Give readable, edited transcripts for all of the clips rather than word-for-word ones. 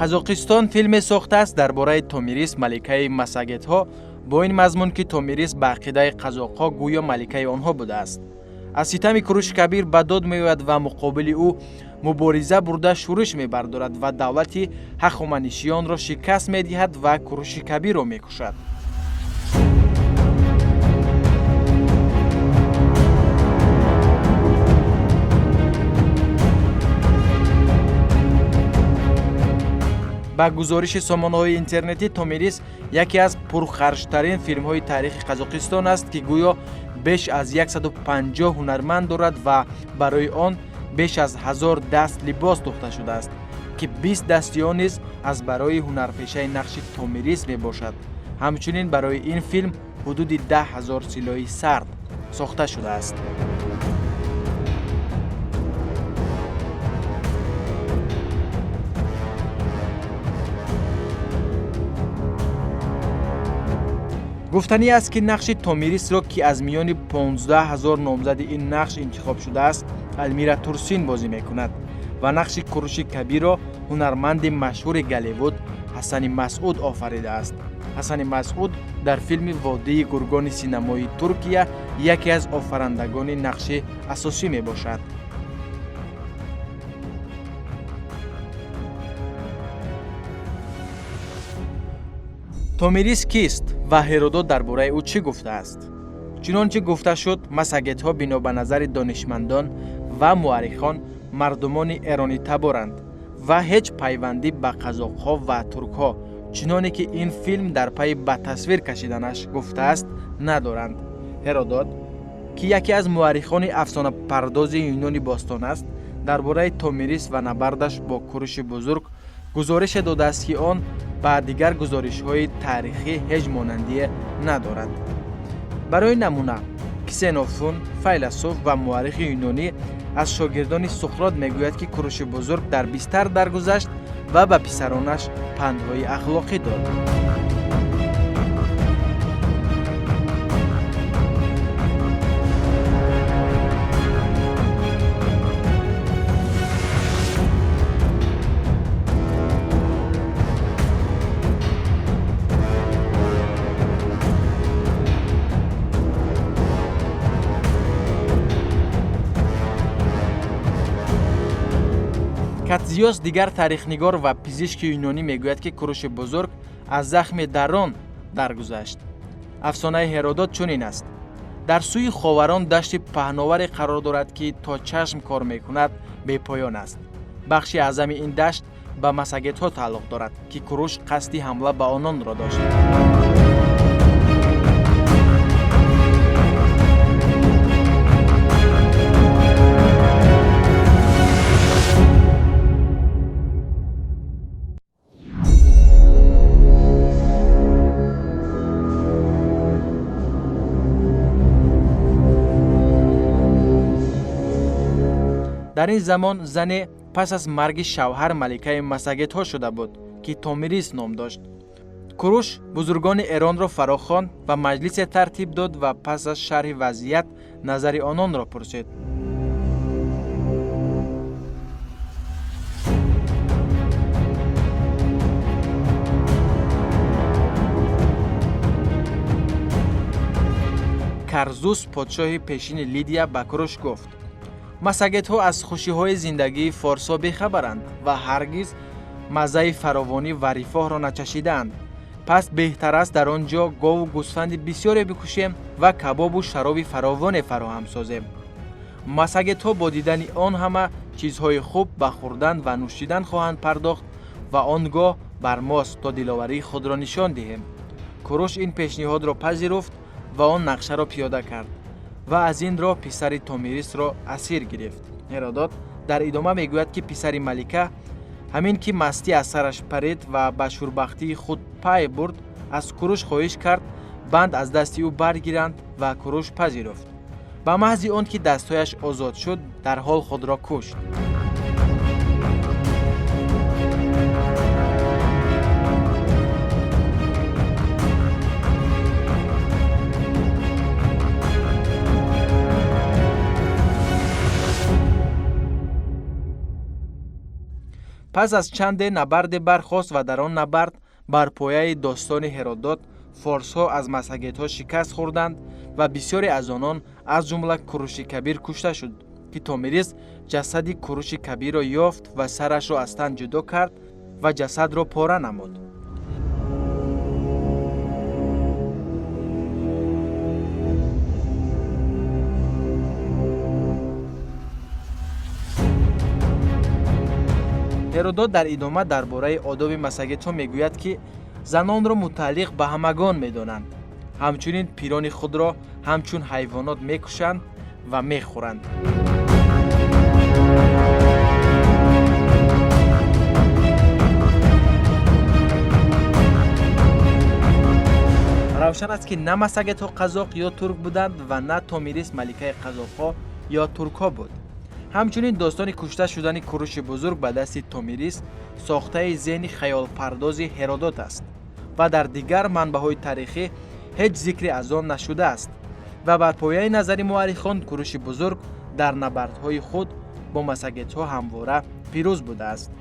Қазоқистон филме сохтааст дар бораи Томирис, маликаи массагетҳо, бо ин мазмун, ки Томирис ба ақидаи қазоқҳо гӯё маликаи онҳо будааст. Аз ситами Куруши Кабир ба дод меояд ва муқобили ӯ мубориза бурда шӯриш мебардорад ва давлати ҳахоманишиёнро шикаст медиҳад ва Куруши Кабирро мекушад. Ба гузориши сомонаҳои интернетӣ, Томирис яке аз пурхарҷтарин филмҳои таърихи Қазоқистон аст, ки гӯё беш аз 150 ҳунарманд дорад ва барои он беш аз 1000 даст либос духта шудааст, ки 20 дасти он низ аз барои ҳунарпешаи нақши Томирис мебошад. Ҳамчунин барои ин филм ҳудуди 10 000 силоҳи сард сохта шудааст. Гуфтанӣ аст, ки нақши Томирисро, ки аз миёни 15 000 номзади ин нақш интихоб шудааст, Алмира Турсин бозӣ мекунад ва нақши Куруши Кабирро ҳунарманди машҳури Голливуд Ҳасани Масъуд офаридааст. Ҳасани Масъуд дар филми Водии гургони синамои Туркия яке аз офарандагони нақши асосӣ мебошад. Томирис кист ва Ҳеродот дар бораи ӯ чӣ гуфтааст? Чунончи гуфта шуд, массагетҳо бино ба назари донишмандон ва муаррихон мардумони эронитаборанд ва ҳеҷ пайвандӣ ба қазоқҳо ва туркҳо, чуноне ки ин филм дар пайи ба тасвир кашиданаш гуфтааст, надоранд. Ҳеродот, ки яке аз муаррихони афсонапардози Юнони бостон аст, дар бораи Томирис ва набардаш бо Куруши Бузург гузорише додааст, ки он ба дигар гузоришҳои таърихӣ ҳеҷ монандие надорад. Барои намуна, Ксенофон, файласуф ва муаррихи юнонӣ, аз шогирдони Суқрот, мегӯяд, ки Куруши Бузург дар бистар даргузашт ва ба писаронаш пандҳои ахлоқӣ дод. Катзиёс, дигар таърихнигор ва пизишки юнонӣ, мегӯяд, ки Куруши Бузург аз захми дарон даргузашт. Афсонаи Ҳеродот чунин аст: дар сӯи ховарон дашти паҳноваре қарор дорад, ки то чашм кор мекунад бепоён аст. Бахши аъзами ин дашт ба массагетҳо тааллуқ дорад, ки Куруш қасди ҳамла ба ононро дошт. Дар ин замон зане пас аз марги шавҳар маликаи массагетҳо шуда буд, ки Томирис ном дошт. Куруш бузургони Эронро фаро хонд ва маҷлисе тартиб дод ва пас аз шарҳи вазъият назари ононро пурсид. Карзус, подшоҳи пешини Лидия, ба Куруш гуфт: «Массагетҳо аз хушиҳои зиндагии форсҳо бехабаранд ва ҳаргиз маззаи фаровонӣ ва рифоҳро начашидаанд. Пас беҳтар аст дар он ҷо гову гӯсфанди бисёре бикушем ва кабобу шароби фаровоне фароҳам созем. Массагетҳо бо дидани он ҳама чизҳои хуб ба хӯрдан ва нӯшидан хоҳанд пардохт ва он гоҳ бар мост то диловарии худро нишон диҳем». Куруш ин пешниҳодро пазируфт ва он нақшаро пиёда кард ва аз ин роҳ писари Томирисро асир гирифт. Ҳеродот дар идома мегӯяд, ки писари малика ҳамин ки мастӣ аз сараш парид ва ба шурбахтии худ пай бурд, аз Куруш хоҳиш кард банд аз дасти ӯ баргиранд ва Куруш пазируфт. Ба маҳзи он ки дастҳояш озод шуд, дарҳол худро кушт. Пас аз чанде набарде бархост ва дар он набард бар пояи достони Ҳеродот форсҳо аз массагетҳо шикаст хӯрданд ва бисёре аз онон, аз ҷумла Куруши Кабир, кушта шуд, ки Томирис ҷасади Куруши Кабирро ёфт ва сарашро аз тан ҷудо кард ва ҷасадро пора намуд. Ҳеродот дар идома дар бораи одоби массагетҳо мегӯяд, ки занонро мутааллиқ ба ҳамагон медонанд, ҳамчунин пирони худро ҳамчун ҳайвонот мекушанд ва мехӯранд. Равшан аст, ки на массагетҳо қазоқ ё турк буданд ва на Томирис маликаи қазоқҳо ё туркҳо буд. Ҳамчунин достони кушта шудани Куруши Бузург ба дасти Томирис сохтаи зеҳни хаёлпардози Ҳеродот аст ва дар дигар манбаъҳои таърихӣ ҳеҷ зикре аз он нашудааст ва бар пояи назари муаррихон Куруши Бузург дар набардҳои худ бо массагетҳо ҳамвора пирӯз будааст.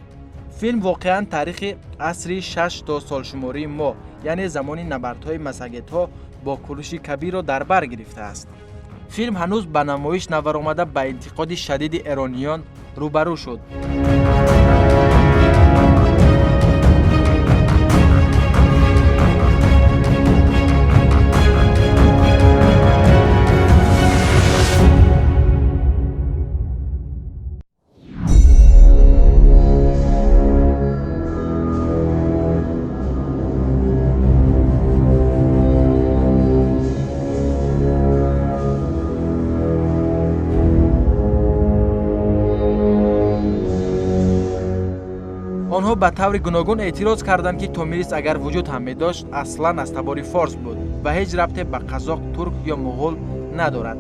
Филм воқеан таърихи асри 6 то солшумории мо, яъне замони набардҳои массагетҳо бо Куруши Кабирро дар бар гирифтааст. Филм ҳанӯз ба намоиш наваромада ба интиқоди шадиди эрониён рӯбарӯ шуд. Онҳо ба таври гуногун эътироз карданд, ки Томирис агар вуҷуд ҳам медошт, аслан аз табори форс буд ва ҳеҷ рабте ба қазоқ, турк ё муғул надорад.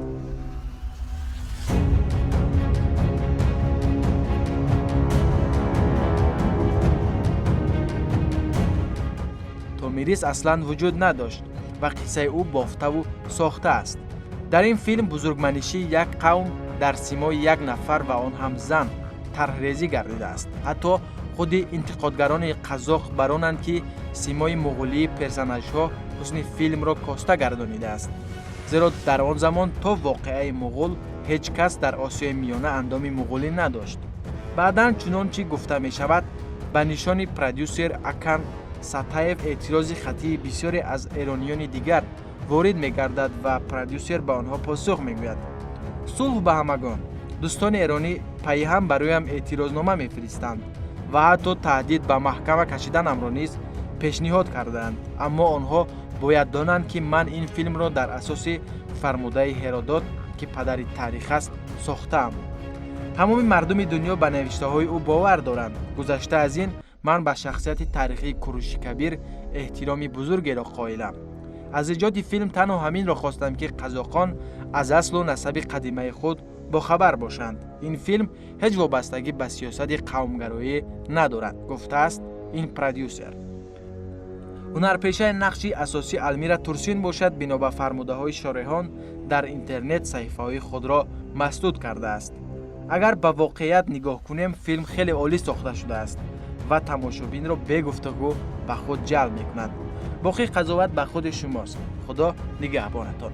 Томирис аслан вуҷуд надошт ва қиссаи ӯ бофтаву сохта аст. Дар ин филм бузургманишии як қавм дар симои як нафар ва он ҳам зан тарҳрезӣ гардидааст. Ҳатто худи интиқодгарони қазоқ бар онанд, ки симои муғулии персонажҳо ҳусни филмро коста гардонидааст, зеро дар он замон то воқеаи муғул ҳеҷ кас дар Осиёи Миёна андоми муғулӣ надошт. Баъдан, чунон чӣ гуфта мешавад, ба нишони продюсер Акан Сатаев эътирози хатии бисёре аз эрониёни дигар ворид мегардад ва продюсер ба онҳо посух мегӯяд: «Сулҳ ба ҳамагон. Дӯстони эронӣ пайҳам бароям эътирознома мефиристанд ва ҳатто таҳдид ба маҳкама кашиданамро низ пешниҳод кардаанд, аммо онҳо бояд донанд, ки ман ин филмро дар асоси фармудаи Ҳеродот, ки падари таърих аст, сохтаам. Тамоми мардуми дунё ба навиштаҳои ӯ бовар доранд. Гузашта аз ин, ман ба шахсияти таърихии Куруши Кабир эҳтироми бузургеро қоилам. Аз эҷоди филм танҳо ҳаминро хостам, ки қазоқон аз аслу насаби қадимаи худ бохабар бошанд. Ин филм ҳеҷ вобастагӣ ба сиёсати қавмгароӣ надорад», гуфтааст ин продюсер. Ҳунарпешаи нақши асосӣ Алмира Турсин бошад, бино ба фармудаҳои шореҳон дар интернет саҳифаҳои худро масдуд кардааст. Агар ба воқеият нигоҳ кунем, филм хеле олӣ сохта шудааст ва тамошобинро бегуфтугӯ ба худ ҷалб мекунад. Боқӣ қазоват ба худи шумост. Худо нигаҳбонатон.